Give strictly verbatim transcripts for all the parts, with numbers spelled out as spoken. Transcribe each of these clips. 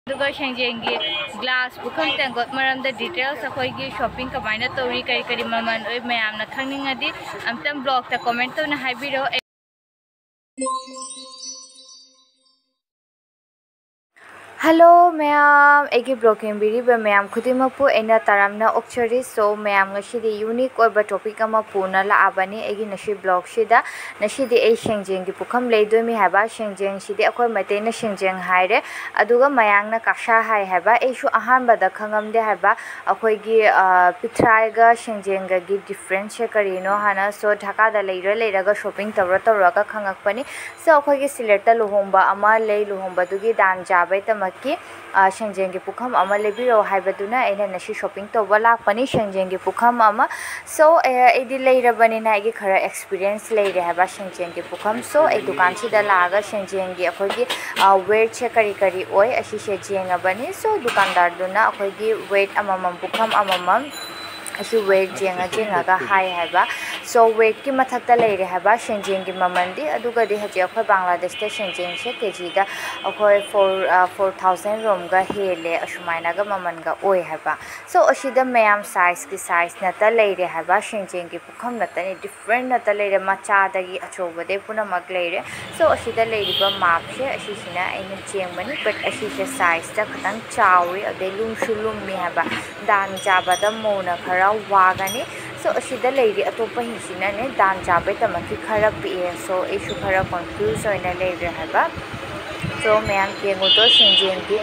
ꯑꯗꯨꯒ ꯁꯦꯡꯖꯦꯡꯒꯤ ꯒ꯭ꯂꯥꯁ, ꯄꯨꯈꯝ, ꯇꯦꯡꯀꯣꯠ ꯃꯔꯝꯗ ꯗꯤꯇꯦꯜꯁ, ꯑꯩꯈꯣꯏꯒꯤ ꯁꯣꯞꯄꯤꯡ ꯀꯃꯥꯏꯅ ꯇꯧꯔꯤ, ꯀꯔꯤ ꯀꯔꯤ ꯃꯃꯜ ꯑꯣꯏ, ꯃꯌꯥꯝꯅ ꯈꯪꯅꯤꯡꯉꯗꯤ ꯑꯝꯇꯪ ꯕ꯭ꯂꯣꯛꯇ ꯀꯣꯃꯦꯟ ꯇꯧꯅ ꯍꯥꯏꯕꯤꯔꯛꯑꯣ꯫ ꯍꯜꯂꯣ ꯃꯌꯥꯝ, ꯑꯩꯒꯤ ꯕ꯭ꯂꯣꯛ ꯌꯦꯡꯕꯤꯔꯤꯕ ꯃꯌꯥꯝ ꯈꯨꯗꯤꯡꯃꯛꯄꯨ ꯑꯩꯅ ꯇꯔꯥꯝꯅ ꯑꯣꯛꯆꯔꯤ꯫ So ꯃꯌꯥꯝ, ꯉꯁꯤꯗꯤ ꯌꯨꯅꯤꯛ ꯑꯣꯏꯕ ꯇꯣꯄꯤꯛ ꯑꯃ ꯄꯨꯅ ꯂꯥꯛꯑꯕꯅꯤ ꯑꯩꯒꯤ ꯉꯁꯤ ꯕ꯭ꯂꯣꯛꯁꯤꯗ꯫ ꯉꯁꯤꯗꯤ ꯑꯩ ꯁꯦꯡꯖꯦꯡꯒꯤ ꯄꯨꯈꯝ ꯂꯩꯗꯣꯏꯅꯤ ꯍꯥꯏꯕ꯫ ꯁꯦꯡꯖꯦꯡꯁꯤꯗꯤ ꯑꯩꯈꯣꯏ ꯃꯩꯇꯩꯅ ꯁꯦꯡꯖꯦꯡ ꯍꯥꯏꯔꯦ, ꯑꯗꯨꯒ ꯃꯌꯥꯡꯅ ꯀꯥꯁꯥ ꯍꯥꯏ ꯍꯥꯏꯕ꯫ ꯑꯩꯁꯨ ꯑꯍꯥꯟꯕꯗ ꯈꯪꯉꯝꯗꯦ ꯍꯥꯏꯕ꯫ ꯑꯩꯈꯣꯏꯒꯤ, ꯑ, ꯄꯤꯊ꯭ꯔꯥꯏꯒ ꯁꯦꯡꯖꯦꯡꯒꯒꯤ ꯗꯤꯐ꯭ꯔꯦꯟꯁꯁꯦ ꯀꯔꯤꯅꯣ ꯍꯥꯏꯅ꯫ So ꯙꯥꯀꯥꯗ ꯂꯩꯔ ꯂꯩꯔꯒ ꯁꯣꯞꯄꯤꯡ ꯇꯧꯔ ꯇꯧꯔꯒ ꯈꯪꯉꯛꯄꯅꯤ꯫ So ꯑꯩꯈꯣꯏꯒꯤ ꯁꯤꯂꯦꯠꯇ ꯂꯨꯍꯣꯡꯕ ꯑꯃ ꯂꯩ, ꯂꯨꯍꯣꯡꯕꯗꯨꯒꯤ ꯗꯥꯟ ꯆꯥꯕꯩꯗꯃꯛꯀꯤ, ꯑ, ꯁꯦꯡꯖꯦꯡꯒꯤ ꯄꯨꯈꯝ ꯑꯃ ꯂꯩꯕꯤꯔꯛꯑꯣ ꯍꯥꯏꯕꯗꯨꯅ ꯑꯩꯅ ꯉꯁꯤ ꯁꯣꯞꯄꯤꯡ ꯇꯧꯕ ꯂꯥꯛꯄꯅꯤ, ꯁꯦꯡꯖꯦꯡꯒꯤ ꯄꯨꯈꯝ ꯑꯃ꯫ So ꯑꯩ, ꯑꯩꯗꯤ ꯂꯩꯔꯕꯅꯤꯅ ꯑꯩꯒꯤ ꯈꯔ ꯑꯦꯛꯁꯄꯤꯔꯤꯌꯦꯟꯁ ꯂꯩꯔꯦ ꯍꯥꯏꯕ ꯁꯦꯡꯖꯦꯡꯒꯤ ꯄꯨꯈꯝ꯫ So ꯑꯩ ꯗꯨꯀꯥꯟꯁꯤꯗ ꯂꯥꯛꯑꯒ ꯁꯦꯡꯖꯦꯡꯒꯤ ꯑꯩꯈꯣꯏꯒꯤ, ꯑ, ꯋꯦꯠꯁꯦ ꯀꯔꯤ ꯀꯔꯤ ꯑꯣꯏ ꯑꯁꯤꯁꯦ ꯌꯦꯡꯉꯕꯅꯤ꯫ So ꯗꯨꯀꯥꯟꯗꯥꯔꯗꯨꯅ ꯑꯩꯈꯣꯏꯒꯤ ꯋꯦꯠ ꯑꯃꯃꯝ, ꯄꯨꯈꯝ ꯑꯃꯃꯝ ꯑꯁꯤ ꯋꯦꯠ ꯌꯦꯡꯉ ꯌꯦꯡꯉꯒ ꯍꯥꯏ ꯍꯥꯏꯕ꯫ So ꯋꯦꯠꯀꯤ ꯃꯊꯛꯇ ꯂꯩꯔꯦ ꯍꯥꯏꯕ ꯁꯦꯟꯖꯦꯡꯒꯤ ꯃꯃꯜꯗꯤ꯫ ꯑꯗꯨꯒꯗꯤ ꯍꯧꯖꯤꯛ ꯑꯩꯈꯣꯏ ꯕꯪꯒ꯭ꯂꯥꯗꯦꯁꯇ ꯁꯦꯟꯖꯦꯡꯁꯦ ꯀꯦ ꯖꯤꯗ ꯑꯩꯈꯣꯏ ꯐꯣꯔ, ꯑ, ꯐꯣꯔ ꯊꯥꯎꯖꯟ ꯔꯣꯝꯒ ꯍꯦꯜꯂꯦ, ꯑꯁꯨꯃꯥꯏꯅꯒ ꯃꯃꯜꯒ ꯑꯣꯏ ꯍꯥꯏꯕ꯫ So ꯑꯁꯤꯗ ꯃꯌꯥꯝ ꯁꯥꯏꯖꯀꯤ ꯁꯥꯏꯖ ꯅꯠꯇ ꯂꯩꯔꯦ ꯍꯥꯏꯕ, ꯁꯦꯟꯖꯦꯡꯒꯤ ꯄꯨꯈꯝ ꯅꯠꯇꯅꯤ, ꯗꯤꯐ꯭ꯔꯦꯟ ꯅꯠꯇ ꯂꯩꯔꯦ, ꯃꯆꯥꯗꯒꯤ ꯑꯆꯧꯕꯗꯩ ꯄꯨꯝꯅꯃꯛ ꯂꯩꯔꯦ꯫ So ꯑꯁꯤꯗ ꯂꯩꯔꯤꯕ ꯃꯥꯞꯁꯦ ꯑꯁꯤꯁꯤꯅ ꯑꯩꯅ ꯆꯦꯡꯕꯅꯤ, but ꯑꯁꯤꯁꯦ ꯁꯥꯏꯖꯇ ꯈꯤꯇꯪ ꯆꯥꯎꯋꯤ, ꯑꯗꯩ ꯂꯨꯝꯁꯨ ꯂꯨꯝꯃꯤ ꯍꯥꯏꯕ꯫ ꯗꯥꯟ ꯆꯥꯕꯗ ꯃꯧꯅ ꯈꯔ ꯋꯥꯒꯅꯤ꯫ So ꯑꯁꯤꯗ ꯂꯩꯔꯤ ꯑꯇꯣꯞꯄꯁꯤꯡꯁꯤꯅꯅꯦ ꯗꯥꯟ ꯆꯥꯕꯩꯗꯃꯛꯀꯤ ꯈꯔ ꯄꯤꯛꯑꯦ꯫ So ꯑꯩꯁꯨ ꯈꯔ ꯀꯟꯐ꯭ꯌꯨꯁ ꯑꯣꯏꯅ ꯂꯩꯔꯦ ꯍꯥꯏꯕ꯫ So ꯃꯌꯥꯝ ꯌꯦꯡꯉꯨꯗꯣ, ꯁꯦꯟꯖꯦꯡꯒꯤ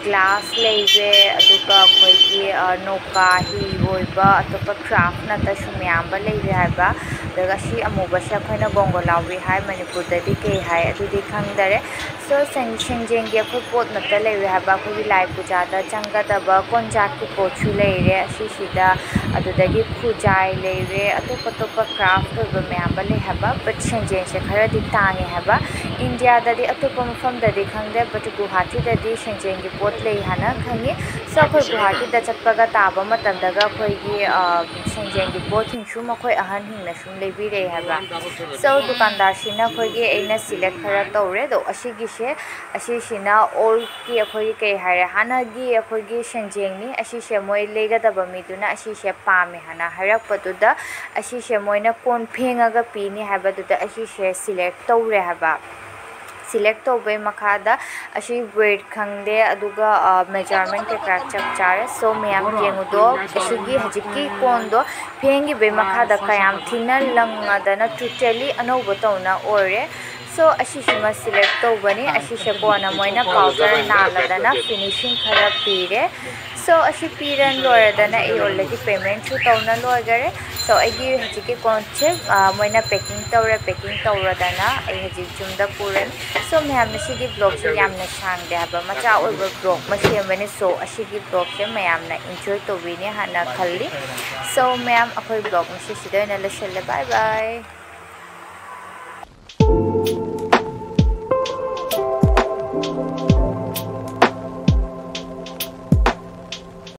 ꯒ꯭ꯂꯥꯁ ꯂꯩꯔꯦ, ꯑꯗꯨꯒ ꯑꯩꯈꯣꯏꯒꯤ, ꯑ, ꯅꯧꯀꯥ ꯍꯤ ꯑꯣꯏꯕ ꯑꯇꯣꯞꯄ ꯀ꯭ꯔꯥꯐ ꯅꯠꯇꯁꯨ ꯃꯌꯥꯝ ꯑꯃ ꯂꯩꯔꯦ ꯍꯥꯏꯕ꯫ ꯑꯗꯨꯒ ꯁꯤ ꯑꯃꯨꯕꯁꯦ ꯑꯩꯈꯣꯏꯅ ꯒꯣꯡꯒꯣꯂꯥꯎꯕꯤ ꯍꯥꯏ, ꯃꯅꯤꯄꯨꯔꯗꯗꯤ ꯀꯩ ꯍꯥꯏ ꯑꯗꯨꯗꯤ ꯈꯪꯗꯔꯦ꯫ So ꯁꯦꯟ-, ꯁꯦꯟꯖꯦꯡꯒꯤ ꯑꯩꯈꯣꯏ ꯄꯣꯠ ꯅꯠꯇ ꯂꯩꯔꯦ ꯍꯥꯏꯕ, ꯑꯩꯈꯣꯏꯒꯤ ꯂꯥꯏ ꯄꯨꯖꯥꯗ ꯆꯪꯒꯗꯕ ꯀꯣꯟꯖꯥꯛꯀꯤ ꯄꯣꯠꯁꯨ ꯂꯩꯔꯦ ꯁꯤꯁꯤꯗ, ꯑꯗꯨꯗꯒꯤ ꯈꯨꯖꯥꯏ ꯂꯩꯔꯦ, ꯑꯇꯣꯞ ꯑꯇꯣꯞꯄ ꯀ꯭ꯔꯥꯐ ꯑꯣꯏꯕ ꯃꯌꯥꯝ ꯑꯃ ꯂꯩ ꯍꯥꯏꯕ꯫ But ꯁꯦꯟꯖꯦꯡꯁꯦ ꯈꯔꯗꯤ ꯇꯥꯡꯉꯦ ꯍꯥꯏꯕ꯫ ꯏꯟꯗꯤꯌꯥꯗꯗꯤ ꯑꯇꯣꯞꯄ ꯃꯐꯝꯗꯗꯤ ꯈꯪꯗꯦ, but ꯒꯨꯍꯥꯇꯤꯗꯗꯤ ꯁꯦꯟꯖꯦꯡꯒꯤ ꯄꯣꯠ ꯂꯩ ꯍꯥꯏꯅ ꯈꯪꯉꯤ꯫ So ꯑꯩꯈꯣꯏ ꯒꯨꯍꯥꯇꯤꯗ ꯆꯠꯄꯒ ꯇꯥꯕ ꯃꯇꯝꯗꯒ ꯑꯩꯈꯣꯏꯒꯤ, ꯑ, ꯁꯦꯟꯖꯦꯡꯒꯤ ꯄꯣꯠꯁꯤꯡꯁꯨ ꯃꯈꯣꯏ ꯑꯍꯟꯁꯤꯡꯅ ꯁꯨꯝ ꯂꯩꯕꯤꯔꯛꯑꯦ ꯍꯥꯏꯕ꯫ So ꯗꯨꯀꯥꯟꯗꯥꯔꯁꯤꯅ ꯑꯩꯈꯣꯏꯒꯤ, ꯑꯩꯅ select ꯈꯔ ꯇꯧꯔꯦ꯫ ꯑꯗꯣ ꯑꯁꯤꯒꯤꯁꯦ, ꯑꯁꯤꯁꯤꯅ oldꯀꯤ ꯑꯩꯈꯣꯏꯒꯤ ꯀꯩ ꯍꯥꯏꯔꯦ, ꯍꯥꯟꯅꯒꯤ ꯑꯩꯈꯣꯏꯒꯤ ꯁꯦꯟꯖꯦꯡꯅꯤ꯫ ꯑꯁꯤꯁꯦ ꯃꯣꯏ ꯂꯩꯒꯗꯕ ꯃꯤꯗꯨꯅ ꯑꯁꯤꯁꯦ ꯄꯥꯝꯃꯦ ꯍꯥꯏꯅ ꯍꯥꯏꯔꯛꯄꯗꯨꯗ, ꯑꯁꯤꯁꯦ ꯃꯣꯏꯅ ꯀꯣꯟ ꯐꯦꯡꯉꯒ ꯄꯤꯅꯤ ꯍꯥꯏꯕꯗꯨꯗ ꯑꯁꯤꯁꯦ select ꯇꯧꯔꯦ ꯍꯥꯏꯕ꯫ Select ꯇꯧꯕꯩ ꯃꯈꯥꯗ ꯑꯁꯤ weight ꯈꯪꯗꯦ, ꯑꯗꯨꯒ, ꯑ, measurement ꯀꯩꯀꯥ ꯆꯞ ꯆꯥꯔꯦ꯫ So ꯃꯌꯥꯝ ꯌꯦꯡꯉꯨꯗꯣ, ꯑꯁꯤꯒꯤ ꯍꯧꯖꯤꯛꯀꯤ ꯀꯣꯟꯗꯣ ꯐꯦꯡꯈꯤꯕꯩ ꯃꯈꯥꯗ ꯀꯌꯥꯝ ꯊꯤꯅ ꯂꯪꯉꯗꯅ totally ꯑꯅꯧꯕ ꯇꯧꯅ ꯑꯣꯏꯔꯦ꯫ So ꯑꯁꯤꯁꯤꯃ select ꯇꯧꯕꯅꯤ꯫ ꯑꯁꯤꯁꯦ ꯀꯣꯟꯅ ꯃꯣꯏꯅ powder ꯅꯥꯜꯂꯗꯅ finishing ꯈꯔ ꯄꯤꯔꯦ꯫ So ꯑꯁꯤ ꯄꯤꯔ ꯂꯣꯏꯔꯗꯅ ꯑꯩ already paymentꯁꯨ ꯇꯧꯅ ꯂꯣꯏꯈꯔꯦ꯫ So ꯑꯩꯒꯤ ꯍꯧꯖꯤꯛꯀꯤ ꯀꯣꯟꯁꯦ, ꯑ, ꯃꯣꯏꯅ packing ꯇꯧꯔꯦ꯫ Packing ꯇꯧꯔꯗꯅ ꯑꯩ ꯍꯧꯖꯤꯛ ꯌꯨꯝꯗ ꯄꯨꯔꯅꯤ꯫ So ꯃꯌꯥꯝꯅ ꯁꯤꯒꯤ vlogꯁꯦ ꯌꯥꯝꯅ ꯁꯥꯡꯗꯦ ꯍꯥꯏꯕ, ꯃꯆꯥ ꯑꯣꯏꯕ vlog ꯑꯃ ꯁꯦꯝꯕꯅꯤ꯫ So ꯑꯁꯤꯒꯤ vlogꯁꯦ ꯃꯌꯥꯝꯅ enjoy ꯇꯧꯕꯤꯅꯤ ꯍꯥꯏꯅ ꯈꯜꯂꯤ꯫ So ꯃꯌꯥꯝ, ꯑꯩꯈꯣꯏ vlog ꯉꯁꯤꯁꯤꯗ ꯑꯣꯏꯅ ꯂꯣꯏꯁꯤꯜꯂꯦ꯫ Bye bye꯫